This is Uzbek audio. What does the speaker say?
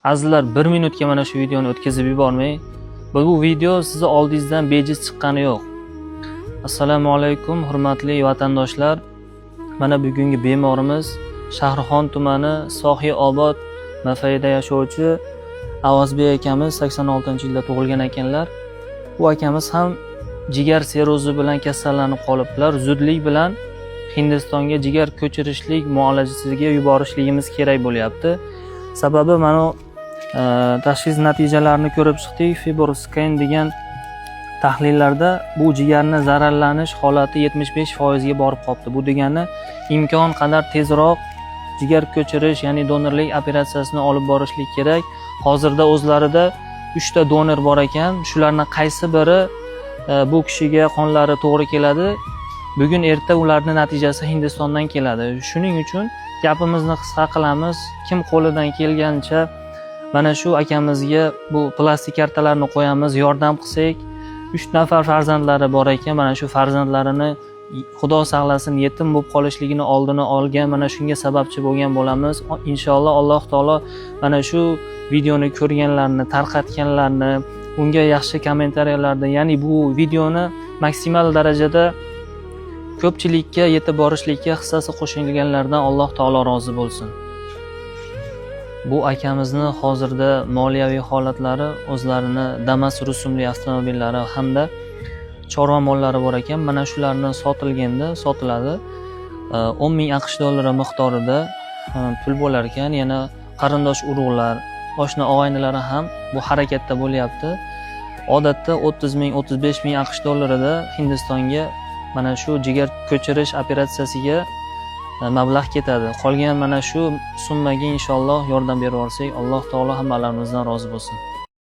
Azizlar, bir minutga mana shu videoni o'tkazib yubormang. Bu video sizni oldingizdan bejiz chiqqani yo'q. Assalomu alaykum, hurmatli vatandoshlar. Mana bugungi bemorimiz Shahrixon tumani Sohiobod mafayida yashovchi Avozbek akamiz, 86-yilda tug'ilgan ekanlar. Bu akamiz ham jigar sirrozi bilan kasallanib qolibdilar. Zudlik bilan Hindistonga jigar ko'chirishlik muolajasiga yuborishligimiz kerak bo'lyapti. Sababi mana tashxis natijalarini ko'rib chiqdik. Fibroscan degan tahlillarda bu jigarni zararlanish holati 75% ga borib qolibdi. Bu degani imkon qadar tezroq jigar ko'chirish, ya'ni donorlik operatsiyasini olib borishlik kerak. Hozirda o'zlarida 3 ta donor bor ekan. Shularni qaysi biri bu kishiga qonlari to'g'ri keladi? Bugun erta ularning natijasi Hindistondan keladi. Shuning uchun gapimizni qisqa qilamiz. Kim qo'lidan kelgancha mana shu akamizga bu plastik kartalarni qo'yamiz, yordam qilsak. 3 nafar farzandlari bor ekan. Mana shu farzandlarini, Xudo saqlasin, yetim bo'lib qolishligini oldini olgan, mana shunga sababchi bo'lgan bo'lamiz. Inshaalloh Alloh taolo mana shu videoni ko'rganlarni, tarqatganlarni, unga yaxshi kommentariyalarda, ya'ni bu videoni maksimal darajada ko'pchilikka yetib borishlikka hissasi qo'shilganlardan Alloh taolo rozi bo'lsin. Bu akamizni hozirda moliyaviy holatlari, o'zlarini Damas rusumli avtomobillari hamda chorva mollari bor ekan. Mana shularni sotilganda sotiladi. 10 ming AQSh dollari miqdorida pul bo'lar ekan. Yana qarindosh urug'lar, oshna og'aynilari ham bu harakatda bo'lyapti. Odatda 30 ming, 35 ming AQSh dollarida Hindistonga mana shu jigar ko'chirish operatsiyasiga mablag' ketadi. Qolgan mana shu summaga inshaalloh yordam berib yuborsak, Alloh taolo hammalarimizdan rozi bo'lsin.